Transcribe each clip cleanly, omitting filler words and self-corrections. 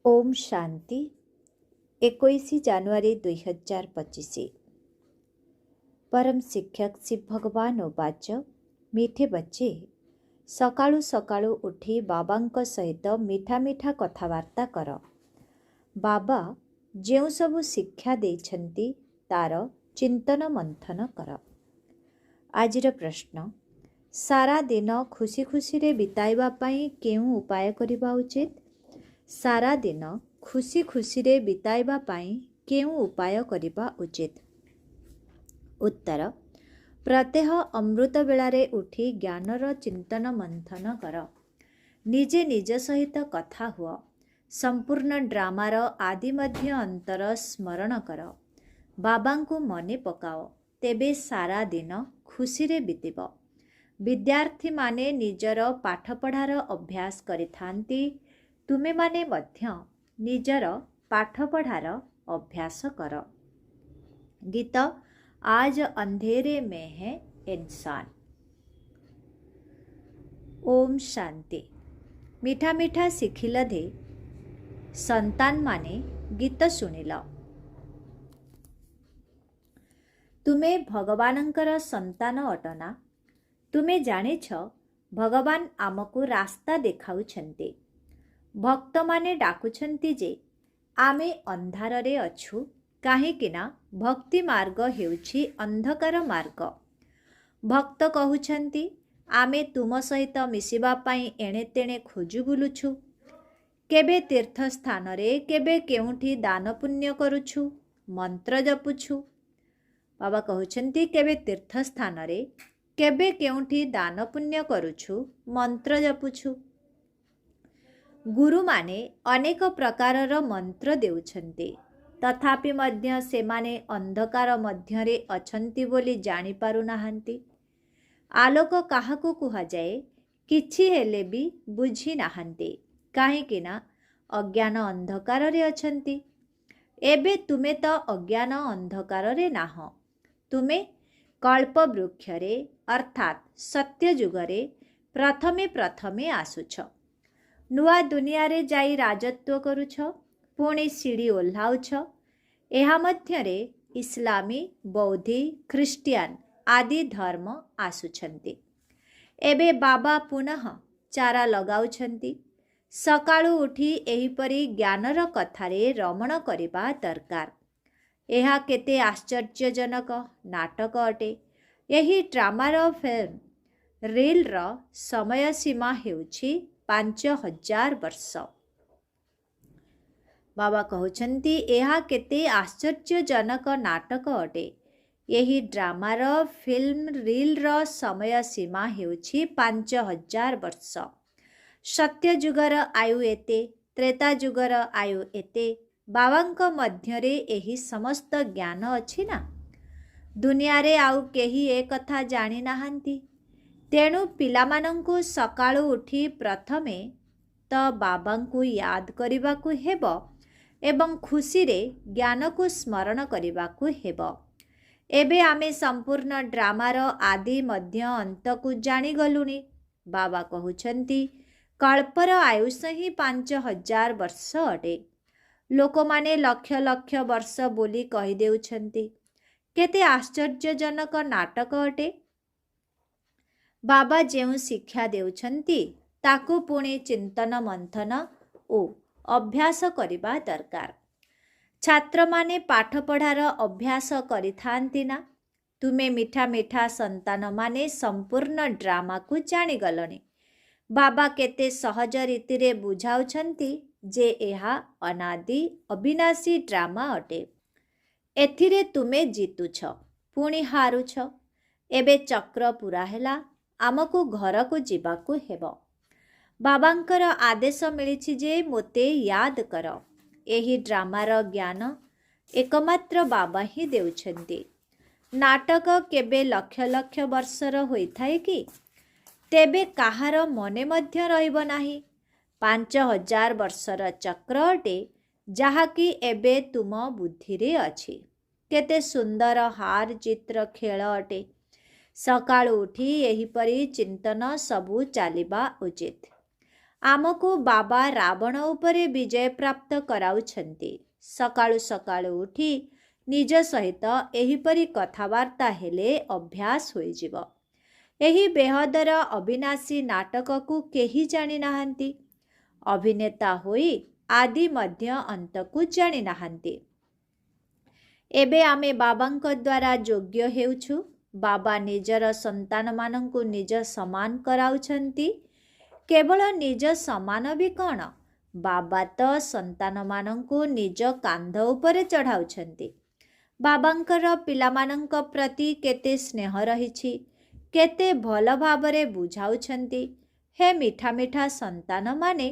ଓମ୍ ଶାନ୍ତି। 21 ଜାନୁଆରୀ 2025। परम ଶିକ୍ଷକ ଶିବ ଭଗବାନ ଉବାଚ, ମିଠେ ବଚ୍ଚେ, ସକାଳୁ ସକାଳୁ ଉଠି ବାବାଙ୍କ ସହିତ ମିଠା ମିଠା କଥାବାର୍ତ୍ତା କର। ବାବା ଯେଉଁ ସବୁ ଶିକ୍ଷା ଦେଇଛନ୍ତି, ତାର ଚିନ୍ତନ ମନ୍ଥନ କର। ଆଜିର ପ୍ରଶ୍ନ, ସାରା ଦିନ ଖୁସି ଖୁସିରେ ବିତାଇବା ପାଇଁ କେଉଁ ଉପାୟ କରିବା ଉଚିତ? ସାରା ଦିନ ଖୁସି ଖୁସିରେ ବିତାଇବା ପାଇଁ କେଉଁ ଉପାୟ କରିବା ଉଚିତ? ଉତ୍ତର, ପ୍ରତ୍ୟହ ଅମୃତ ବେଳାରେ ଉଠି ଜ୍ଞାନର ଚିନ୍ତନ ମନ୍ଥନ କର। ନିଜେ ନିଜ ସହିତ କଥା ହୁଅ। ସମ୍ପୂର୍ଣ୍ଣ ଡ୍ରାମାର ଆଦି ମଧ୍ୟ ଅନ୍ତର ସ୍ମରଣ କର। ବାବାଙ୍କୁ ମନେ ପକାଅ, ତେବେ ସାରା ଦିନ ଖୁସିରେ ବିତିବ। ବିଦ୍ୟାର୍ଥୀମାନେ ନିଜର ପାଠପଢ଼ାର ଅଭ୍ୟାସ କରିଥାନ୍ତି। ତୁମେମାନେ ମଧ୍ୟ ନିଜର ପାଠପଢ଼ାର ଅଭ୍ୟାସ କର। ଗୀତ, आज अंधेरे में है इंसान। ଓମ୍ ଶାନ୍ତି। ମିଠା ମିଠା ସିଖିଲଧେ ସନ୍ତାନମାନେ, ଗୀତ ଶୁଣିଲ। ତୁମେ ଭଗବାନଙ୍କର ସନ୍ତାନ ଅଟ ନା? ତୁମେ ଜାଣିଛ, ଭଗବାନ ଆମକୁ ରାସ୍ତା ଦେଖାଉଛନ୍ତି। ଭକ୍ତମାନେ ଡାକୁଛନ୍ତି ଯେ ଆମେ ଅନ୍ଧାରରେ ଅଛୁ, କାହିଁକିନା ଭକ୍ତି ମାର୍ଗ ହେଉଛି ଅନ୍ଧକାର ମାର୍ଗ। ଭକ୍ତ କହୁଛନ୍ତି, ଆମେ ତୁମ ସହିତ ମିଶିବା ପାଇଁ ଏଣେ ତେଣେ ଖୋଜୁ ବୁଲୁଛୁ। କେବେ ତୀର୍ଥସ୍ଥାନରେ, କେବେ କେଉଁଠି ଦାନ ପୁଣ୍ୟ କରୁଛୁ, ମନ୍ତ୍ର ଜପୁଛୁ। ବାବା କହୁଛନ୍ତି, କେବେ ତୀର୍ଥସ୍ଥାନରେ, କେବେ କେଉଁଠି ଦାନ ପୁଣ୍ୟ କରୁଛୁ, ମନ୍ତ୍ର ଜପୁଛୁ। ଗୁରୁମାନେ ଅନେକ ପ୍ରକାରର ମନ୍ତ୍ର ଦେଉଛନ୍ତି, ତଥାପି ମଧ୍ୟ ସେମାନେ ଅନ୍ଧକାର ମଧ୍ୟରେ ଅଛନ୍ତି ବୋଲି ଜାଣିପାରୁନାହାନ୍ତି। ଆଲୋକ କାହାକୁ କୁହାଯାଏ, କିଛି ହେଲେ ବି ବୁଝି ନାହାନ୍ତି, କାହିଁକିନା ଅଜ୍ଞାନ ଅନ୍ଧକାରରେ ଅଛନ୍ତି। ଏବେ ତୁମେ ତ ଅଜ୍ଞାନ ଅନ୍ଧକାରରେ ନାହଁ। ତୁମେ କଳ୍ପବୃକ୍ଷରେ ଅର୍ଥାତ୍ ସତ୍ୟଯୁଗରେ ପ୍ରଥମେ ପ୍ରଥମେ ଆସୁଛ। ନୂଆ ଦୁନିଆରେ ଯାଇ ରାଜତ୍ୱ କରୁଛ, ପୁଣି ସିଡ଼ି ଓହ୍ଲାଉଛ। ଏହା ମଧ୍ୟରେ ଇସଲାମୀ, ବୌଦ୍ଧି, ଖ୍ରୀଷ୍ଟିଆନ ଆଦି ଧର୍ମ ଆସୁଛନ୍ତି। ଏବେ ବାବା ପୁନଃ ଚାରା ଲଗାଉଛନ୍ତି। ସକାଳୁ ଉଠି ଏହିପରି ଜ୍ଞାନର କଥାରେ ରମଣ କରିବା ଦରକାର। ଏହା କେତେ ଆଶ୍ଚର୍ଯ୍ୟଜନକ ନାଟକ ଅଟେ। ଏହି ଡ୍ରାମାର ଫିଲ୍ମ ରିଲ୍ର ସମୟ ସୀମା ହେଉଛି 5000 ବର୍ଷ। ବାବା କହୁଛନ୍ତି, ଏହା କେତେ ଆଶ୍ଚର୍ଯ୍ୟଜନକ ନାଟକ ଅଟେ। ଏହି ଡ୍ରାମାର ଫିଲ୍ମ ରିଲ୍ର ସମୟ ସୀମା ହେଉଛି 5000 ବର୍ଷ। ସତ୍ୟଯୁଗର ଆୟୁ ଏତେ, ତ୍ରେତା ଯୁଗର ଆୟୁ ଏତେ। ବାବାଙ୍କ ମଧ୍ୟରେ ଏହି ସମସ୍ତ ଜ୍ଞାନ ଅଛି ନା? ଦୁନିଆରେ ଆଉ କେହି ଏ କଥା ଜାଣିନାହାନ୍ତି। ତେଣୁ ପିଲାମାନଙ୍କୁ ସକାଳୁ ଉଠି ପ୍ରଥମେ ତ ବାବାଙ୍କୁ ୟାଦ କରିବାକୁ ହେବ ଏବଂ ଖୁସିରେ ଜ୍ଞାନକୁ ସ୍ମରଣ କରିବାକୁ ହେବ। ଏବେ ଆମେ ସମ୍ପୂର୍ଣ୍ଣ ଡ୍ରାମାର ଆଦି ମଧ୍ୟ ଅନ୍ତକୁ ଜାଣିଗଲୁଣି। ବାବା କହୁଛନ୍ତି, କଳ୍ପର ଆୟୁଷ ହିଁ 5000 ବର୍ଷ ଅଟେ। ଲୋକମାନେ ଲକ୍ଷ ଲକ୍ଷ ବର୍ଷ ବୋଲି କହିଦେଉଛନ୍ତି। କେତେ ଆଶ୍ଚର୍ଯ୍ୟଜନକ ନାଟକ ଅଟେ। ବାବା ଯେଉଁ ଶିକ୍ଷା ଦେଉଛନ୍ତି, ତାକୁ ପୁଣି ଚିନ୍ତନ ମନ୍ଥନ ଓ ଅଭ୍ୟାସ କରିବା ଦରକାର। ଛାତ୍ରମାନେ ପାଠପଢ଼ାର ଅଭ୍ୟାସ କରିଥାନ୍ତି ନା? ତୁମେ ମିଠା ମିଠା ସନ୍ତାନମାନେ ସମ୍ପୂର୍ଣ୍ଣ ଡ୍ରାମାକୁ ଜାଣିଗଲଣି। ବାବା କେତେ ସହଜ ରୀତିରେ ବୁଝାଉଛନ୍ତି ଯେ ଏହା ଅନାଦି ଅବିନାଶୀ ଡ୍ରାମା ଅଟେ। ଏଥିରେ ତୁମେ ଜିତୁଛ, ପୁଣି ହାରୁଛ। ଏବେ ଚକ୍ର ପୁରା ହେଲା, ଆମକୁ ଘରକୁ ଯିବାକୁ ହେବ। ବାବାଙ୍କର ଆଦେଶ ମିଳିଛି ଯେ ମୋତେ ୟାଦ କର। ଏହି ଡ୍ରାମାର ଜ୍ଞାନ ଏକମାତ୍ର ବାବା ହିଁ ଦେଉଛନ୍ତି। ନାଟକ କେବେ ଲକ୍ଷ ଲକ୍ଷ ବର୍ଷର ହୋଇଥାଏ କି? ତେବେ କାହାର ମନେ ମଧ୍ୟ ରହିବ ନାହିଁ। 5000 ବର୍ଷର ଚକ୍ର ଅଟେ, ଯାହାକି ଏବେ ତୁମ ବୁଦ୍ଧିରେ ଅଛି। କେତେ ସୁନ୍ଦର ହାର ଜିତ୍ର ଖେଳ ଅଟେ। ସକାଳୁ ଉଠି ଏହିପରି ଚିନ୍ତନ ସବୁ ଚାଲିବା ଉଚିତ। ଆମକୁ ବାବା ରାବଣ ଉପରେ ବିଜୟ ପ୍ରାପ୍ତ କରାଉଛନ୍ତି। ସକାଳୁ ସକାଳୁ ଉଠି ନିଜ ସହିତ ଏହିପରି କଥାବାର୍ତ୍ତା ହେଲେ ଅଭ୍ୟାସ ହୋଇଯିବ। ଏହି ବେହଦର ଅବିନାଶୀ ନାଟକକୁ କେହି ଜାଣିନାହାନ୍ତି। ଅଭିନେତା ହୋଇ ଆଦି ମଧ୍ୟ ଅନ୍ତକୁ ଜାଣିନାହାନ୍ତି। ଏବେ ଆମେ ବାବାଙ୍କ ଦ୍ୱାରା ଯୋଗ୍ୟ ହେଉଛୁ। ବାବା ନିଜର ସନ୍ତାନମାନଙ୍କୁ ନିଜ ସମାନ କରାଉଛନ୍ତି। କେବଳ ନିଜ ସମାନ ବି କ'ଣ, ବାବା ତ ସନ୍ତାନମାନଙ୍କୁ ନିଜ କାନ୍ଧ ଉପରେ ଚଢ଼ାଉଛନ୍ତି। ବାବାଙ୍କର ପିଲାମାନଙ୍କ ପ୍ରତି କେତେ ସ୍ନେହ ରହିଛି, କେତେ ଭଲ ଭାବରେ ବୁଝାଉଛନ୍ତି। ହେ ମିଠା ମିଠା ସନ୍ତାନମାନେ,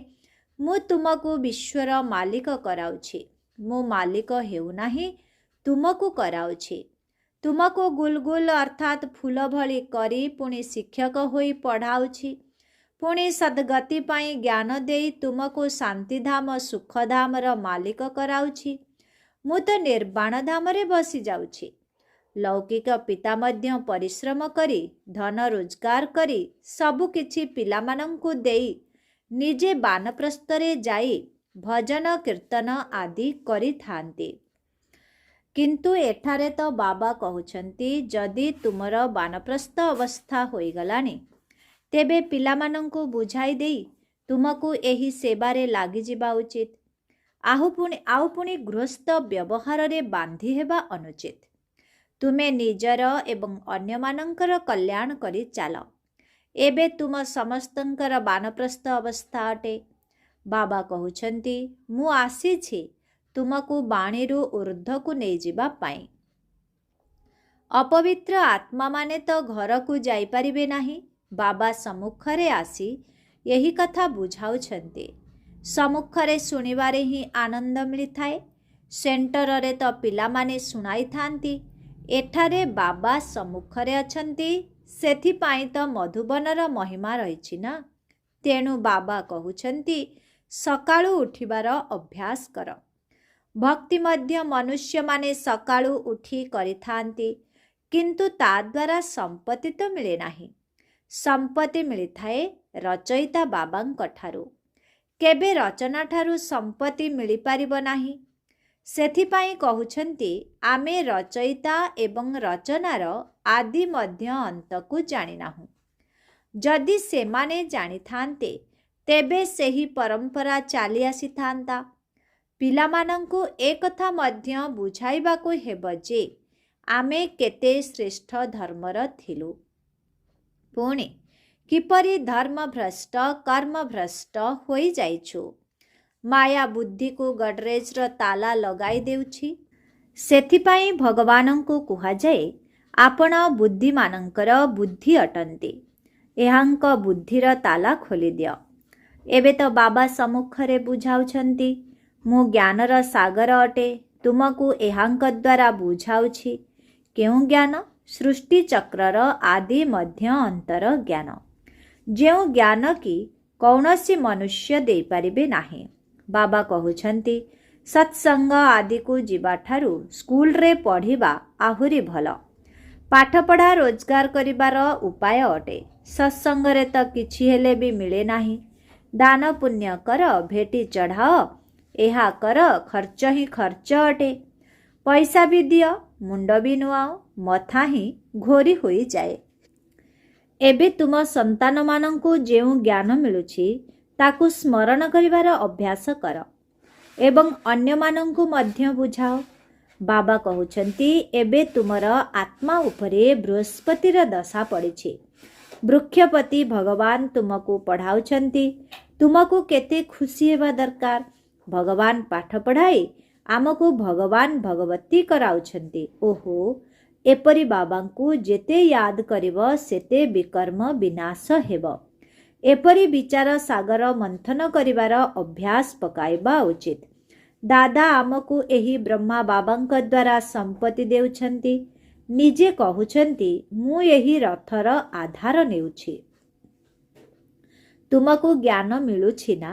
ମୁଁ ତୁମକୁ ବିଶ୍ୱର ମାଲିକ କରାଉଛି। ମୁଁ ମାଲିକ ହେଉନାହିଁ, ତୁମକୁ କରାଉଛି। ତୁମକୁ ଗୁଲଗୁଲ ଅର୍ଥାତ୍ ଫୁଲ ଭଳି କରି ପୁଣି ଶିକ୍ଷକ ହୋଇ ପଢ଼ାଉଛି। ପୁଣି ସଦ୍ଗତି ପାଇଁ ଜ୍ଞାନ ଦେଇ ତୁମକୁ ଶାନ୍ତିଧାମ ସୁଖଧାମର ମାଲିକ କରାଉଛି। ମୁଁ ତ ନିର୍ବାଣ ଧାମରେ ବସିଯାଉଛି। ଲୌକିକ ପିତା ମଧ୍ୟ ପରିଶ୍ରମ କରି ଧନ ରୋଜଗାର କରି ସବୁକିଛି ପିଲାମାନଙ୍କୁ ଦେଇ ନିଜେ ବାନପ୍ରସ୍ଥରେ ଯାଇ ଭଜନ କୀର୍ତ୍ତନ ଆଦି କରିଥାନ୍ତି। କିନ୍ତୁ ଏଠାରେ ତ ବାବା କହୁଛନ୍ତି, ଯଦି ତୁମର ବାନପ୍ରସ୍ଥ ଅବସ୍ଥା ହୋଇଗଲାଣି, ତେବେ ପିଲାମାନଙ୍କୁ ବୁଝାଇ ଦେଇ ତୁମକୁ ଏହି ସେବାରେ ଲାଗିଯିବା ଉଚିତ। ଆଉ ପୁଣି ଗୃହସ୍ଥ ବ୍ୟବହାରରେ ବାନ୍ଧି ହେବା ଅନୁଚିତ। ତୁମେ ନିଜର ଏବଂ ଅନ୍ୟମାନଙ୍କର କଲ୍ୟାଣ କରି ଚାଲ। ଏବେ ତୁମ ସମସ୍ତଙ୍କର ବାନପ୍ରସ୍ଥ ଅବସ୍ଥା ଅଟେ। ବାବା କହୁଛନ୍ତି, ମୁଁ ଆସିଛି ତୁମକୁ ବାଣୀରୁ ଉର୍ଦ୍ଧ୍ୱକୁ ନେଇଯିବା ପାଇଁ। ଅପବିତ୍ର ଆତ୍ମାମାନେ ତ ଘରକୁ ଯାଇପାରିବେ ନାହିଁ। ବାବା ସମ୍ମୁଖରେ ଆସି ଏହି କଥା ବୁଝାଉଛନ୍ତି। ସମ୍ମୁଖରେ ଶୁଣିବାରେ ହିଁ ଆନନ୍ଦ ମିଳିଥାଏ। ସେଣ୍ଟରରେ ତ ପିଲାମାନେ ଶୁଣାଇଥାନ୍ତି, ଏଠାରେ ବାବା ସମ୍ମୁଖରେ ଅଛନ୍ତି, ସେଥିପାଇଁ ତ ମଧୁବନର ମହିମା ରହିଛି ନା। ତେଣୁ ବାବା କହୁଛନ୍ତି, ସକାଳୁ ଉଠିବାର ଅଭ୍ୟାସ କର। ଭକ୍ତି ମଧ୍ୟ ମନୁଷ୍ୟମାନେ ସକାଳୁ ଉଠି କରିଥାନ୍ତି, କିନ୍ତୁ ତା ଦ୍ୱାରା ସମ୍ପତ୍ତି ତ ମିଳେ ନାହିଁ। ସମ୍ପତ୍ତି ମିଳିଥାଏ ରଚୟିତା ବାବାଙ୍କ ଠାରୁ। କେବେ ରଚନାଠାରୁ ସମ୍ପତ୍ତି ମିଳିପାରିବ ନାହିଁ। ସେଥିପାଇଁ କହୁଛନ୍ତି, ଆମେ ରଚୟିତା ଏବଂ ରଚନାର ଆଦି ମଧ୍ୟ ଅନ୍ତକୁ ଜାଣିନାହୁଁ। ଯଦି ସେମାନେ ଜାଣିଥାନ୍ତେ, ତେବେ ସେହି ପରମ୍ପରା ଚାଲି ଆସିଥାନ୍ତା। ପିଲାମାନଙ୍କୁ ଏକଥା ମଧ୍ୟ ବୁଝାଇବାକୁ ହେବ ଯେ ଆମେ କେତେ ଶ୍ରେଷ୍ଠ ଧର୍ମର ଥିଲୁ, ପୁଣି କିପରି ଧର୍ମଭ୍ରଷ୍ଟ କର୍ମଭ୍ରଷ୍ଟ ହୋଇଯାଇଛୁ। ମାୟା ବୁଦ୍ଧିକୁ ଗଡ଼ରେଜର ତାଲା ଲଗାଇ ଦେଉଛି। ସେଥିପାଇଁ ଭଗବାନଙ୍କୁ କୁହାଯାଏ, ଆପଣ ବୁଦ୍ଧିମାନଙ୍କର ବୁଦ୍ଧି ଅଟନ୍ତି, ଏହାଙ୍କ ବୁଦ୍ଧିର ତାଲା ଖୋଲିଦିଅ। ଏବେ ତ ବାବା ସମ୍ମୁଖରେ ବୁଝାଉଛନ୍ତି, ମୁଁ ଜ୍ଞାନର ସାଗର ଅଟେ, ତୁମକୁ ଏହାଙ୍କ ଦ୍ୱାରା ବୁଝାଉଛି। କେଉଁ ଜ୍ଞାନ? ସୃଷ୍ଟି ଚକ୍ରର ଆଦି ମଧ୍ୟ ଅନ୍ତର ଜ୍ଞାନ, ଯେଉଁ ଜ୍ଞାନ କି କୌଣସି ମନୁଷ୍ୟ ଦେଇପାରିବେ ନାହିଁ। ବାବା କହୁଛନ୍ତି, ସତ୍ସଙ୍ଗ ଆଦିକୁ ଯିବାଠାରୁ ସ୍କୁଲରେ ପଢ଼ିବା ଆହୁରି ଭଲ। ପାଠପଢ଼ା ରୋଜଗାର କରିବାର ଉପାୟ ଅଟେ। ସତ୍ସଙ୍ଗରେ ତ କିଛି ହେଲେ ବି ମିଳେ ନାହିଁ। ଦାନ ପୁଣ୍ୟ କର, ଭେଟି ଚଢ଼ାଅ, ଏହା କର, ଖର୍ଚ୍ଚ ହିଁ ଖର୍ଚ୍ଚ ଅଟେ। ପଇସା ବି ଦିଅ, ମୁଣ୍ଡ ବି ନୁଆଅ, ମଥା ହିଁ ଘୋରି ହୋଇଯାଏ। ଏବେ ତୁମ ସନ୍ତାନମାନଙ୍କୁ ଯେଉଁ ଜ୍ଞାନ ମିଳୁଛି, ତାକୁ ସ୍ମରଣ କରିବାର ଅଭ୍ୟାସ କର ଏବଂ ଅନ୍ୟମାନଙ୍କୁ ମଧ୍ୟ ବୁଝାଅ। ବାବା କହୁଛନ୍ତି, ଏବେ ତୁମର ଆତ୍ମା ଉପରେ ବୃହସ୍ପତିର ଦଶା ପଡ଼ିଛି। ବୃକ୍ଷପତି ଭଗବାନ ତୁମକୁ ପଢ଼ାଉଛନ୍ତି। ତୁମକୁ କେତେ ଖୁସି ହେବା ଦରକାର। ଭଗବାନ ପାଠ ପଢ଼ାଇ ଆମକୁ ଭଗବାନ ଭଗବତୀ କରାଉଛନ୍ତି। ଓହୋ, ଏପରି ବାବାଙ୍କୁ ଯେତେ ୟାଦ କରିବ ସେତେ ବିକର୍ମ ବିନାଶ ହେବ। ଏପରି ବିଚାର ସାଗର ମନ୍ଥନ କରିବାର ଅଭ୍ୟାସ ପକାଇବା ଉଚିତ। ଦାଦା ଆମକୁ ଏହି ବ୍ରହ୍ମା ବାବାଙ୍କ ଦ୍ୱାରା ସମ୍ପତ୍ତି ଦେଉଛନ୍ତି। ନିଜେ କହୁଛନ୍ତି, ମୁଁ ଏହି ରଥର ଆଧାର ନେଉଛି। ତୁମକୁ ଜ୍ଞାନ ମିଳୁଛି ନା?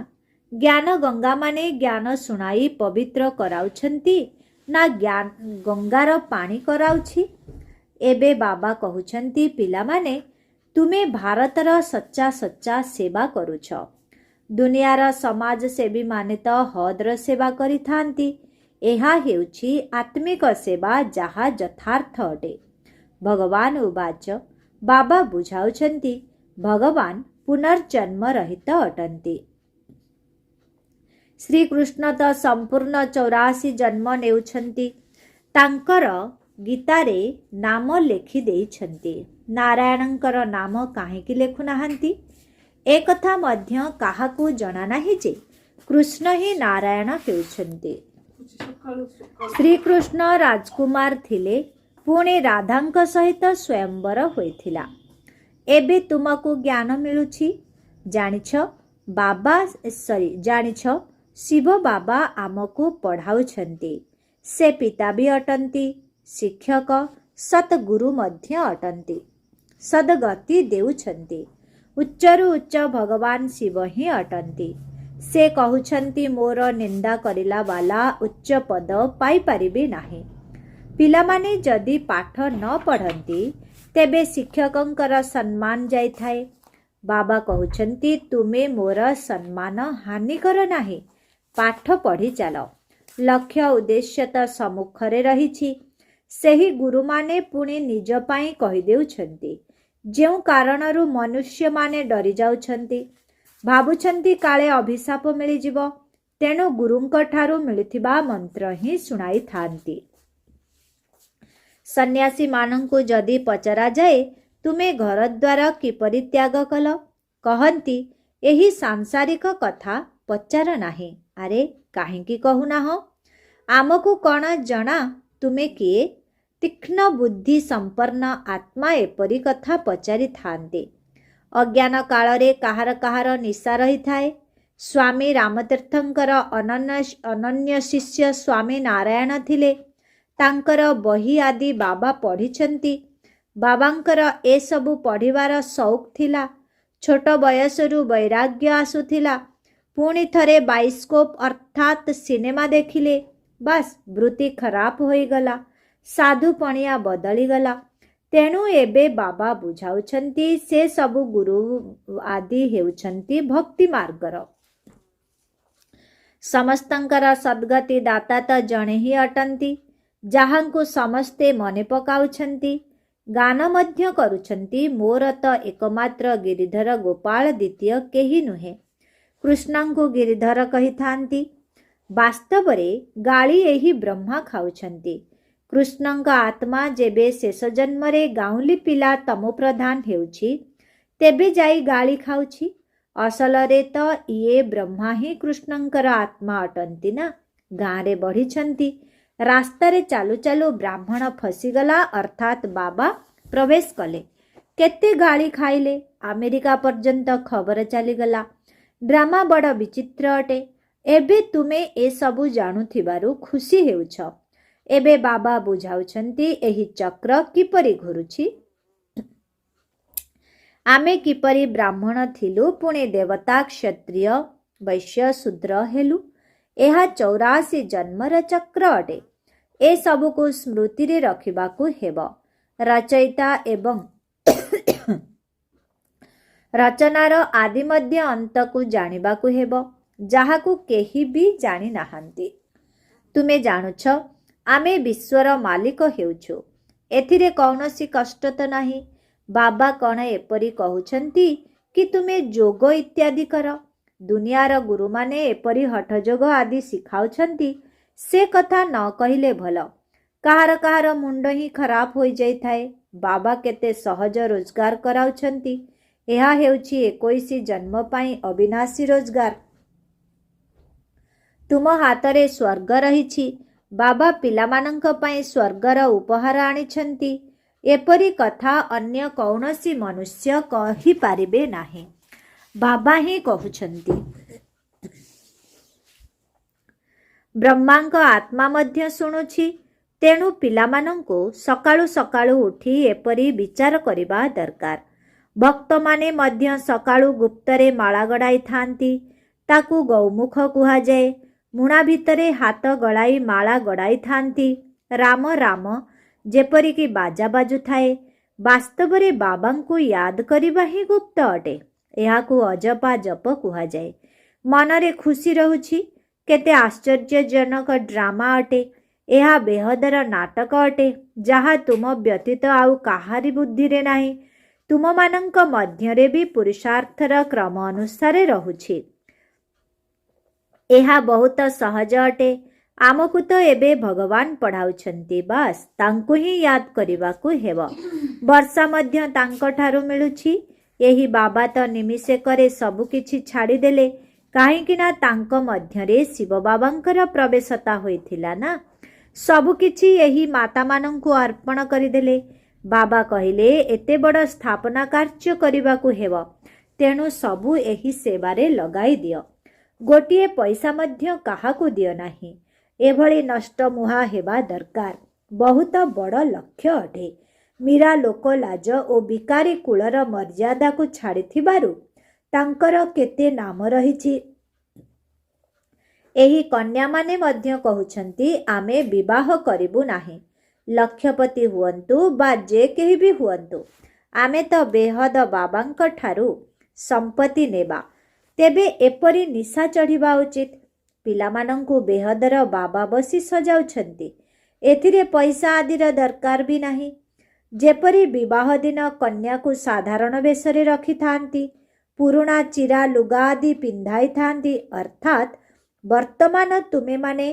ଜ୍ଞାନ ଗଙ୍ଗାମାନେ ଜ୍ଞାନ ଶୁଣାଇ ପବିତ୍ର କରାଉଛନ୍ତି ନା ଜ୍ଞାନ ଗଙ୍ଗାର ପାଣି କରାଉଛି? ଏବେ ବାବା କହୁଛନ୍ତି, ପିଲାମାନେ, ତୁମେ ଭାରତର ସଚ୍ଚା ସଚ୍ଚା ସେବା କରୁଛ। ଦୁନିଆର ସମାଜସେବୀମାନେ ତ ହଦର ସେବା କରିଥାନ୍ତି। ଏହା ହେଉଛି ଆତ୍ମିକ ସେବା, ଯାହା ଯଥାର୍ଥ ଅଟେ। ଭଗବାନ ଉବାଚ, ବାବା ବୁଝାଉଛନ୍ତି, ଭଗବାନ ପୁନର୍ଜନ୍ମ ରହିତ ଅଟନ୍ତି। ଶ୍ରୀକୃଷ୍ଣ ତ ସମ୍ପୂର୍ଣ୍ଣ 84 ଜନ୍ମ ନେଉଛନ୍ତି। ତାଙ୍କର ଗୀତାରେ ନାମ ଲେଖି ଦେଇଛନ୍ତି। ନାରାୟଣଙ୍କର ନାମ କାହିଁକି ଲେଖୁନାହାନ୍ତି? ଏକଥା ମଧ୍ୟ କାହାକୁ ଜଣା ନାହିଁ ଯେ କୃଷ୍ଣ ହିଁ ନାରାୟଣ ହେଉଛନ୍ତି। ଶ୍ରୀକୃଷ୍ଣ ରାଜକୁମାର ଥିଲେ, ପୁଣି ରାଧାଙ୍କ ସହିତ ସ୍ୱୟଂବର ହୋଇଥିଲା। ଏବେ ତୁମକୁ ଜ୍ଞାନ ମିଳୁଛି। ଜାଣିଛ ବାବା, ସରି, ଜାଣିଛ ଶିବ ବାବା ଆମକୁ ପଢ଼ାଉଛନ୍ତି। ସେ ପିତା ବି ଅଟନ୍ତି, ଶିକ୍ଷକ, ସତଗୁରୁ ମଧ୍ୟ ଅଟନ୍ତି, ସଦଗତି ଦେଉଛନ୍ତି। ଉଚ୍ଚରୁ ଉଚ୍ଚ ଭଗବାନ ଶିବ ହିଁ ଅଟନ୍ତି। ସେ କହୁଛନ୍ତି, ମୋର ନିନ୍ଦା କରିଲା ବାଲା ଉଚ୍ଚ ପଦ ପାଇପାରିବେ ନାହିଁ। ପିଲାମାନେ ଯଦି ପାଠ ନ ପଢ଼ନ୍ତି, ତେବେ ଶିକ୍ଷକଙ୍କର ସମ୍ମାନ ଯାଇଥାଏ। ବାବା କହୁଛନ୍ତି, ତୁମେ ମୋର ସମ୍ମାନ ହାନି କର ନାହିଁ, ପାଠ ପଢ଼ି ଚାଲ। ଲକ୍ଷ୍ୟ ଉଦ୍ଦେଶ୍ୟ ତ ସମ୍ମୁଖରେ ରହିଛି। ସେହି ଗୁରୁମାନେ ପୁଣି ନିଜ ପାଇଁ କହିଦେଉଛନ୍ତି, ଯେଉଁ କାରଣରୁ ମନୁଷ୍ୟମାନେ ଡରି ଯାଉଛନ୍ତି, ଭାବୁଛନ୍ତି କାଳେ ଅଭିଶାପ ମିଳିଯିବ। ତେଣୁ ଗୁରୁଙ୍କ ଠାରୁ ମିଳିଥିବା ମନ୍ତ୍ର ହିଁ ଶୁଣାଇଥାନ୍ତି। ସନ୍ନ୍ୟାସୀମାନଙ୍କୁ ଯଦି ପଚରାଯାଏ, ତୁମେ ଘରଦ୍ୱାର କିପରି ତ୍ୟାଗ କଲ? କହନ୍ତି, ଏହି ସାଂସାରିକ କଥା ପଚାର ନାହିଁ। ଆରେ, କାହିଁକି କହୁନାହଁ? ଆମକୁ କ'ଣ ଜଣା ତୁମେ କିଏ? ତୀକ୍ଷ୍ଣ ବୁଦ୍ଧି ସମ୍ପନ୍ନ ଆତ୍ମା ଏପରି କଥା ପଚାରିଥାନ୍ତି। ଅଜ୍ଞାନ କାଳରେ କାହାର କାହାର ନିଶା ରହିଥାଏ। ସ୍ୱାମୀ ରାମତୀର୍ଥଙ୍କର ଅନନ୍ୟ ଶିଷ୍ୟ ସ୍ୱାମୀ ନାରାୟଣ ଥିଲେ। ତାଙ୍କର ବହି ଆଦି ବାବା ପଢ଼ିଛନ୍ତି। ବାବାଙ୍କର ଏସବୁ ପଢ଼ିବାର ସଉକ ଥିଲା। ଛୋଟ ବୟସରୁ ବୈରାଗ୍ୟ ଆସୁଥିଲା। ପୁଣି ଥରେ ବାଇସ୍କୋପ ଅର୍ଥାତ୍ ସିନେମା ଦେଖିଲେ, ବାସ୍, ବୃତ୍ତି ଖରାପ ହୋଇଗଲା, ସାଧୁପଣିଆ ବଦଳିଗଲା। ତେଣୁ ଏବେ ବାବା ବୁଝାଉଛନ୍ତି, ସେ ସବୁ ଗୁରୁ ଆଦି ହେଉଛନ୍ତି ଭକ୍ତି ମାର୍ଗର। ସମସ୍ତଙ୍କର ସଦ୍ଗତି ଦାତା ତ ଜଣେ ହିଁ ଅଟନ୍ତି, ଯାହାଙ୍କୁ ସମସ୍ତେ ମନେ ପକାଉଛନ୍ତି, ଗାନ ମଧ୍ୟ କରୁଛନ୍ତି। ମୋର ତ ଏକମାତ୍ର ଗିରିଧର ଗୋପାଳ, ଦ୍ୱିତୀୟ କେହି ନୁହେଁ। କୃଷ୍ଣଙ୍କୁ ଗିରିଧର କହିଥାନ୍ତି। ବାସ୍ତବରେ ଗାଳି ଏହି ବ୍ରହ୍ମା ଖାଉଛନ୍ତି। କୃଷ୍ଣଙ୍କ ଆତ୍ମା ଯେବେ ଶେଷ ଜନ୍ମରେ ଗାଉଁଲି ପିଲା ତମୋପ୍ରଧାନ ହେଉଛି, ତେବେ ଯାଇ ଗାଳି ଖାଉଛି। ଅସଲରେ ତ ଇଏ ବ୍ରହ୍ମା ହିଁ କୃଷ୍ଣଙ୍କର ଆତ୍ମା ଅଟନ୍ତି ନା, ଗାଁରେ ବଢ଼ିଛନ୍ତି। ରାସ୍ତାରେ ଚାଲୁ ଚାଲୁ ବ୍ରାହ୍ମଣ ଫସିଗଲା, ଅର୍ଥାତ୍ ବାବା ପ୍ରବେଶ କଲେ। କେତେ ଗାଳି ଖାଇଲେ, ଆମେରିକା ପର୍ଯ୍ୟନ୍ତ ଖବର ଚାଲିଗଲା। ଡ୍ରାମା ବଡ଼ ବିଚିତ୍ର ଅଟେ। ଏବେ ତୁମେ ଏସବୁ ଜାଣୁଥିବାରୁ ଖୁସି ହେଉଛ। ଏବେ ବାବା ବୁଝାଉଛନ୍ତି, ଏହି ଚକ୍ର କିପରି ଘୁରୁଛି। ଆମେ କିପରି ବ୍ରାହ୍ମଣ ଥିଲୁ, ପୁଣି ଦେବତା, କ୍ଷତ୍ରିୟ, ବୈଶ୍ୟ, ଶୂଦ୍ର ହେଲୁ। ଏହା 84 ଜନ୍ମର ଚକ୍ର ଅଟେ। ଏସବୁକୁ ସ୍ମୃତିରେ ରଖିବାକୁ ହେବ। ରଚୟିତା ଏବଂ ରଚନାର ଆଦି ମଧ୍ୟ ଅନ୍ତକୁ ଜାଣିବାକୁ ହେବ, ଯାହାକୁ କେହି ବି ଜାଣିନାହାନ୍ତି। ତୁମେ ଜାଣୁଛ, ଆମେ ବିଶ୍ୱର ମାଲିକ ହେଉଛୁ। ଏଥିରେ କୌଣସି କଷ୍ଟ ତ ନାହିଁ। ବାବା କ'ଣ ଏପରି କହୁଛନ୍ତି କି ତୁମେ ଯୋଗ ଇତ୍ୟାଦି କର? ଦୁନିଆର ଗୁରୁମାନେ ଏପରି ହଠଯୋଗ ଆଦି ଶିଖାଉଛନ୍ତି, ସେ କଥା ନ କହିଲେ ଭଲ। କାହାର କାହାର ମୁଣ୍ଡ ହିଁ ଖରାପ ହୋଇଯାଇଥାଏ। ବାବା କେତେ ସହଜ ରୋଜଗାର କରାଉଛନ୍ତି। ଏହା ହେଉଛି 21 ଜନ୍ମ ପାଇଁ ଅବିନାଶୀ ରୋଜଗାର। ତୁମ ହାତରେ ସ୍ୱର୍ଗ ରହିଛି। ବାବା ପିଲାମାନଙ୍କ ପାଇଁ ସ୍ୱର୍ଗର ଉପହାର ଆଣିଛନ୍ତି। ଏପରି କଥା ଅନ୍ୟ କୌଣସି ମନୁଷ୍ୟ କହିପାରିବେ ନାହିଁ, ବାବା ହିଁ କହୁଛନ୍ତି। ବ୍ରହ୍ମାଙ୍କ ଆତ୍ମା ମଧ୍ୟ ଶୁଣୁଛି। ତେଣୁ ପିଲାମାନଙ୍କୁ ସକାଳୁ ସକାଳୁ ଉଠି ଏପରି ବିଚାର କରିବା ଦରକାର। ଭକ୍ତମାନେ ମଧ୍ୟ ସକାଳୁ ଗୁପ୍ତରେ ମାଳା ଗଡ଼ାଇଥାନ୍ତି, ତାକୁ ଗୌମୁଖ କୁହାଯାଏ। ମୁଣା ଭିତରେ ହାତ ଗଳାଇ ମାଳା ଗଡ଼ାଇଥାନ୍ତି। ରାମ ରାମ ଯେପରିକି ବାଜା ବାଜୁଥାଏ। ବାସ୍ତବରେ ବାବାଙ୍କୁ ୟାଦ କରିବା ହିଁ ଗୁପ୍ତ ଅଟେ। ଏହାକୁ ଅଜପା ଜପ କୁହାଯାଏ। ମନରେ ଖୁସି ରହୁଛି। କେତେ ଆଶ୍ଚର୍ଯ୍ୟଜନକ ଡ୍ରାମା ଅଟେ। ଏହା ବେହଦର ନାଟକ ଅଟେ, ଯାହା ତୁମ ବ୍ୟତୀତ ଆଉ କାହାରି ବୁଦ୍ଧିରେ ନାହିଁ। ତୁମମାନଙ୍କ ମଧ୍ୟରେ ବି ପୁରୁଷାର୍ଥର କ୍ରମ ଅନୁସାରେ ରହୁଛି। ଏହା ବହୁତ ସହଜ ଅଟେ। ଆମକୁ ତ ଏବେ ଭଗବାନ ପଢ଼ାଉଛନ୍ତି, ବାସ୍ ତାଙ୍କୁ ହିଁ ୟାଦ କରିବାକୁ ହେବ। ବର୍ସା ମଧ୍ୟ ତାଙ୍କଠାରୁ ମିଳୁଛି। ଏହି ବାବା ତ ନିମିଷେକରେ ସବୁକିଛି ଛାଡ଼ିଦେଲେ, କାହିଁକି ନା ତାଙ୍କ ମଧ୍ୟରେ ଶିବ ବାବାଙ୍କର ପ୍ରବେଶତା ହୋଇଥିଲା ନା। ସବୁକିଛି ଏହି ମାତାମାନଙ୍କୁ ଅର୍ପଣ କରିଦେଲେ। ବାବା କହିଲେ, ଏତେ ବଡ଼ ସ୍ଥାପନା କାର୍ଯ୍ୟ କରିବାକୁ ହେବ, ତେଣୁ ସବୁ ଏହି ସେବାରେ ଲଗାଇ ଦିଅ। ଗୋଟିଏ ପଇସା ମଧ୍ୟ କାହାକୁ ଦିଅ ନାହିଁ। ଏଭଳି ନଷ୍ଟମୁହା ହେବା ଦରକାର। ବହୁତ ବଡ଼ ଲକ୍ଷ୍ୟ ଅଟେ। ମୀରା ଲୋକ ଲାଜ ଓ ବିକାରୀ କୁଳର ମର୍ଯ୍ୟାଦାକୁ ଛାଡ଼ିଥିବାରୁ ତାଙ୍କର କେତେ ନାମ ରହିଛି। ଏହି କନ୍ୟାମାନେ ମଧ୍ୟ କହୁଛନ୍ତି, ଆମେ ବିବାହ କରିବୁ ନାହିଁ। ଲକ୍ଷପତି ହୁଅନ୍ତୁ ବା ଯେ କେହି ବି ହୁଅନ୍ତୁ, ଆମେ ତ ବେହଦ ବାବାଙ୍କ ଠାରୁ ସମ୍ପତ୍ତି ନେବା। ତେବେ ଏପରି ନିଶା ଚଢ଼ିବା ଉଚିତ। ପିଲାମାନଙ୍କୁ ବେହଦର ବାବା ବସି ସଜାଉଛନ୍ତି। ଏଥିରେ ପଇସା ଆଦିର ଦରକାର ବି ନାହିଁ। ଯେପରି ବିବାହ ଦିନ କନ୍ୟାକୁ ସାଧାରଣ ବେଶରେ ରଖିଥାନ୍ତି, ପୁରୁଣା ଚିରା ଲୁଗା ଆଦି ପିନ୍ଧାଇଥାନ୍ତି, ଅର୍ଥାତ୍ ବର୍ତ୍ତମାନ ତୁମେମାନେ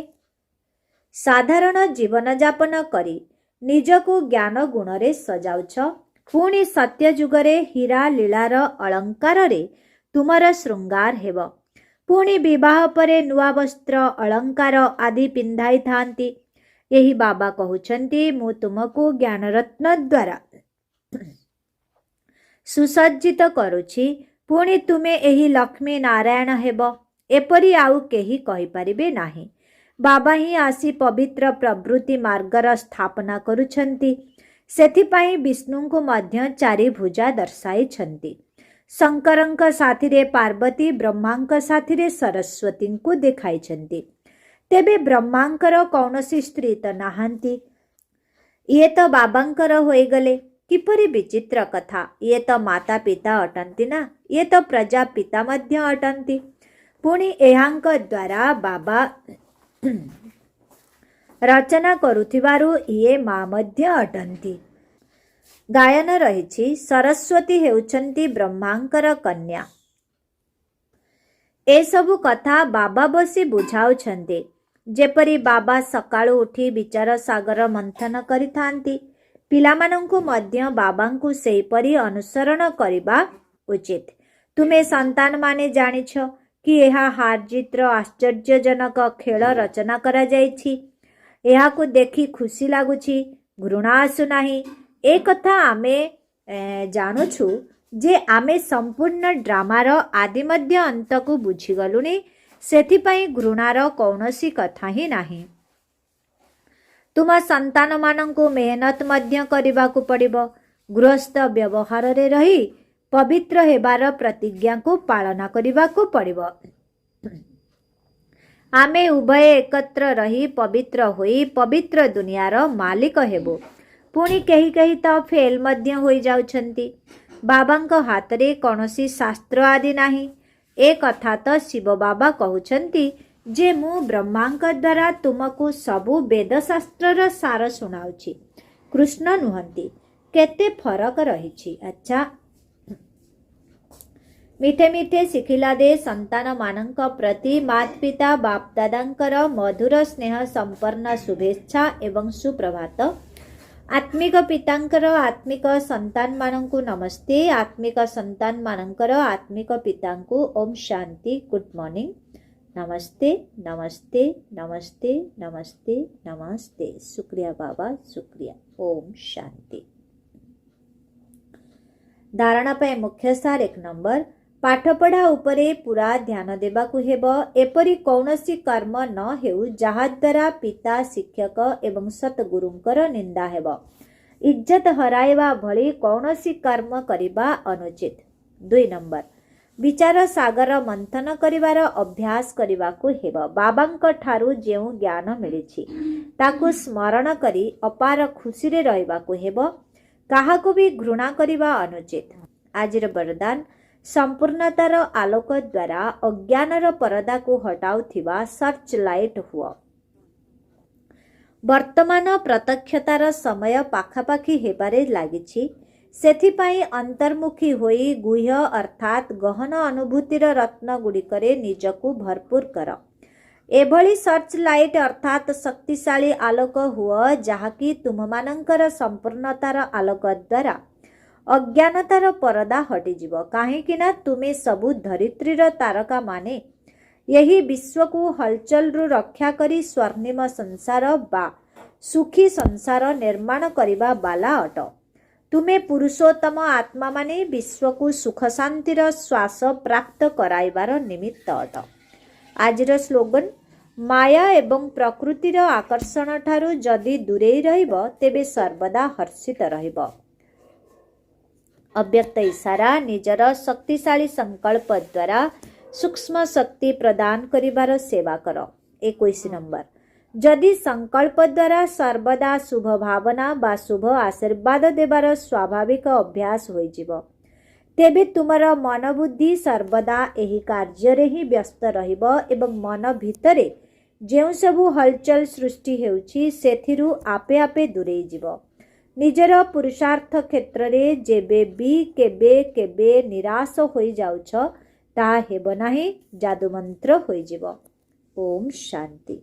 ସାଧାରଣ ଜୀବନଯାପନ କରି ନିଜକୁ ଜ୍ଞାନ ଗୁଣରେ ସଜାଉଛ। ପୁଣି ସତ୍ୟଯୁଗରେ ହୀରା ଲୀଳାର ଅଳଙ୍କାରରେ ତୁମର ଶୃଙ୍ଗାର ହେବ। ପୁଣି ବିବାହ ପରେ ନୂଆ ବସ୍ତ୍ର, ଅଳଙ୍କାର ଆଦି ପିନ୍ଧାଇଥାନ୍ତି। ଏହି ବାବା କହୁଛନ୍ତି, ମୁଁ ତୁମକୁ ଜ୍ଞାନରତ୍ନ ଦ୍ୱାରା ସୁସଜ୍ଜିତ କରୁଛି। ପୁଣି ତୁମେ ଏହି ଲକ୍ଷ୍ମୀ ନାରାୟଣ ହେବ, ଏପରି ଆଉ କେହି କହିପାରିବେ ନାହିଁ। ବାବା ହିଁ ଆସି ପବିତ୍ର ପ୍ରବୃତ୍ତି ମାର୍ଗର ସ୍ଥାପନା କରୁଛନ୍ତି। ସେଥିପାଇଁ ବିଷ୍ଣୁଙ୍କୁ ମଧ୍ୟ ଚାରି ଭୁଜା ଦର୍ଶାଇଛନ୍ତି। ଶଙ୍କରଙ୍କ ସାଥିରେ ପାର୍ବତୀ, ବ୍ରହ୍ମାଙ୍କ ସାଥିରେ ସରସ୍ୱତୀଙ୍କୁ ଦେଖାଇଛନ୍ତି। ତେବେ ବ୍ରହ୍ମାଙ୍କର କୌଣସି ସ୍ତ୍ରୀ ତ ନାହାନ୍ତି। ଇଏ ତ ବାବାଙ୍କର ହୋଇଗଲେ। କିପରି ବିଚିତ୍ର କଥା! ଇଏ ତ ମାତା ପିତା ଅଟନ୍ତି ନା, ଇଏ ତ ପ୍ରଜା ପିତା ମଧ୍ୟ ଅଟନ୍ତି। ପୁଣି ଏହାଙ୍କ ଦ୍ୱାରା ବାବା ରଚନା କରୁଥିବାରୁ ଇଏ ମା ମଧ୍ୟ ଅଟନ୍ତି। ଗାୟନ ରହିଛି, ସରସ୍ୱତୀ ହେଉଛନ୍ତି ବ୍ରହ୍ମାଙ୍କର କନ୍ୟା। ଏସବୁ କଥା ବାବା ବସି ବୁଝାଉଛନ୍ତି। ଯେପରି ବାବା ସକାଳୁ ଉଠି ବିଚାର ସାଗର ମନ୍ଥନ କରିଥାନ୍ତି, ପିଲାମାନଙ୍କୁ ମଧ୍ୟ ବାବାଙ୍କୁ ସେହିପରି ଅନୁସରଣ କରିବା ଉଚିତ। ତୁମେ ସନ୍ତାନମାନେ ଜାଣିଛ କି ଏହା ହାରଜିତ୍ର ଆଶ୍ଚର୍ଯ୍ୟଜନକ ଖେଳ ରଚନା କରାଯାଇଛି। ଏହାକୁ ଦେଖି ଖୁସି ଲାଗୁଛି, ଘୃଣା ଆସୁନାହିଁ। ଏ କଥା ଆମେ ଜାଣୁଛୁ ଯେ ଆମେ ସମ୍ପୂର୍ଣ୍ଣ ଡ୍ରାମାର ଆଦି ମଧ୍ୟ ଅନ୍ତକୁ ବୁଝିଗଲୁଣି, ସେଥିପାଇଁ ଘୃଣାର କୌଣସି କଥା ହିଁ ନାହିଁ। ତୁମ ସନ୍ତାନମାନଙ୍କୁ ମେହନତ ମଧ୍ୟ କରିବାକୁ ପଡ଼ିବ। ଗୃହସ୍ଥ ବ୍ୟବହାରରେ ରହି ପବିତ୍ର ହେବାର ପ୍ରତିଜ୍ଞାକୁ ପାଳନ କରିବାକୁ ପଡ଼ିବ। ଆମେ ଉଭୟେ ଏକତ୍ର ରହି ପବିତ୍ର ହୋଇ ପବିତ୍ର ଦୁନିଆର ମାଲିକ ହେବୁ। ପୁଣି କେହି କେହି ତ ଫେଲ୍ ମଧ୍ୟ ହୋଇଯାଉଛନ୍ତି। ବାବାଙ୍କ ହାତରେ କୌଣସି ଶାସ୍ତ୍ର ଆଦି ନାହିଁ। ଏ କଥା ତ ଶିବ ବାବା କହୁଛନ୍ତି ଯେ ମୁଁ ବ୍ରହ୍ମାଙ୍କ ଦ୍ୱାରା ତୁମକୁ ସବୁ ବେଦଶାସ୍ତ୍ରର ସାର ଶୁଣାଉଛି, କୃଷ୍ଣ ନୁହନ୍ତି। କେତେ ଫରକ ରହିଛି। ଆଚ୍ଛା, ମିଠେ ମିଠେ ସିଖିଲାଦେ ସନ୍ତାନମାନଙ୍କ ପ୍ରତି ମାତା ପିତା ବାପ ଦାଦାଙ୍କର ମଧୁର ସ୍ନେହ ସମ୍ପନ୍ନ ଶୁଭେଚ୍ଛା ଏବଂ ସୁପ୍ରଭାତ। ଆତ୍ମିକ ପିତାଙ୍କର ଆତ୍ମିକ ସନ୍ତାନମାନଙ୍କୁ ନମସ୍ତେ। ଆତ୍ମିକ ସନ୍ତାନମାନଙ୍କର ଆତ୍ମିକ ପିତାଙ୍କୁ ଓମ୍ ଶାନ୍ତି, ଗୁଡ୍ ମର୍ଣ୍ଣିଂ, ନମସ୍ତେ, ନମସ୍ତେ, ନମସ୍ତେ, ନମସ୍ତେ, ନମସ୍ତେ। ଶୁକ୍ରିୟା ବାବା, ଶୁକ୍ରିୟା। ଓମ୍ ଶାନ୍ତି। ଧାରଣା ପାଇଁ ମୁଖ୍ୟ ସାର 1 ନମ୍ବର, ପାଠପଢ଼ା ଉପରେ ପୁରା ଧ୍ୟାନ ଦେବାକୁ ହେବ। ଏପରି କୌଣସି କର୍ମ ନ ହେଉ ଯାହାଦ୍ୱାରା ପିତା, ଶିକ୍ଷକ ଏବଂ ସତଗୁରୁଙ୍କର ନିନ୍ଦା ହେବ। ଇଜ୍ଜତ ହରାଇବା ଭଳି କୌଣସି କର୍ମ କରିବା ଅନୁଚିତ। 2 ନମ୍ବର, ବିଚାର ସାଗର ମନ୍ଥନ କରିବାର ଅଭ୍ୟାସ କରିବାକୁ ହେବ। ବାବାଙ୍କ ଠାରୁ ଯେଉଁ ଜ୍ଞାନ ମିଳିଛି ତାକୁ ସ୍ମରଣ କରି ଅପାର ଖୁସିରେ ରହିବାକୁ ହେବ। କାହାକୁ ବି ଘୃଣା କରିବା ଅନୁଚିତ। ଆଜିର ବରଦାନ, ସମ୍ପୂର୍ଣ୍ଣତାର ଆଲୋକ ଦ୍ୱାରା ଅଜ୍ଞାନର ପରଦାକୁ ହଟାଉଥିବା ସର୍ଚ୍ଚ ଲାଇଟ୍ ହୁଅ। ବର୍ତ୍ତମାନ ପ୍ରତ୍ୟକ୍ଷତାର ସମୟ ପାଖାପାଖି ହେବାରେ ଲାଗିଛି, ସେଥିପାଇଁ ଅନ୍ତର୍ମୁଖୀ ହୋଇ ଗୁହ୍ୟ ଅର୍ଥାତ୍ ଗହନ ଅନୁଭୂତିର ରତ୍ନଗୁଡ଼ିକରେ ନିଜକୁ ଭରପୁର କର। ଏଭଳି ସର୍ଚ୍ଚ ଲାଇଟ୍ ଅର୍ଥାତ୍ ଶକ୍ତିଶାଳୀ ଆଲୋକ ହୁଅ, ଯାହାକି ତୁମମାନଙ୍କର ସମ୍ପୂର୍ଣ୍ଣତାର ଆଲୋକ ଦ୍ୱାରା ଅଜ୍ଞାନତାର ପରଦା ହଟିଯିବ, କାହିଁକି ନା ତୁମେ ସବୁ ଧରିତ୍ରୀର ତାରକାମାନେ ଏହି ବିଶ୍ୱକୁ ହଲଚଲରୁ ରକ୍ଷା କରି ସ୍ୱର୍ଣ୍ଣିମ ସଂସାର ବା ସୁଖୀ ସଂସାର ନିର୍ମାଣ କରିବା ବାଲା ଅଟ। ତୁମେ ପୁରୁଷୋତ୍ତମ ଆତ୍ମାମାନେ ବିଶ୍ୱକୁ ସୁଖ ଶାନ୍ତିର ଶ୍ୱାସ ପ୍ରାପ୍ତ କରାଇବାର ନିମିତ୍ତ ଅଟ। ଆଜିର ସ୍ଲୋଗନ: ମାୟା ଏବଂ ପ୍ରକୃତିର ଆକର୍ଷଣ ଠାରୁ ଯଦି ଦୂରେଇ ରହିବ, ତେବେ ସର୍ବଦା ହର୍ଷିତ ରହିବ। ଅବ୍ୟକ୍ତ ଇସାରା: ନିଜର ଶକ୍ତିଶାଳୀ ସଂକଳ୍ପ ଦ୍ୱାରା ସୂକ୍ଷ୍ମ ଶକ୍ତି ପ୍ରଦାନ କରିବାର ସେବା କର। 21 ନମ୍ବର, ଯଦି ସଂକଳ୍ପ ଦ୍ୱାରା ସର୍ବଦା ଶୁଭ ଭାବନା ବା ଶୁଭ ଆଶୀର୍ବାଦ ଦେବାର ସ୍ୱାଭାବିକ ଅଭ୍ୟାସ ହୋଇଯିବ, ତେବେ ତୁମର ମନ ବୁଦ୍ଧି ସର୍ବଦା ଏହି କାର୍ଯ୍ୟରେ ହିଁ ବ୍ୟସ୍ତ ରହିବ ଏବଂ ମନ ଭିତରେ ଯେଉଁ ସବୁ ହଲଚଲ ସୃଷ୍ଟି ହେଉଛି, ସେଥିରୁ ଆପେ ଆପେ ଦୂରେଇ ଯିବ। ନିଜର ପୁରୁଷାର୍ଥ କ୍ଷେତ୍ରରେ ଯେବେ ବି କେବେ କେବେ ନିରାଶ ହୋଇଯାଉଛ, ତାହା ହେବ ନାହିଁ, ଯାଦୁମନ୍ତ୍ର ହୋଇଯିବ। ଓମ୍ ଶାନ୍ତି।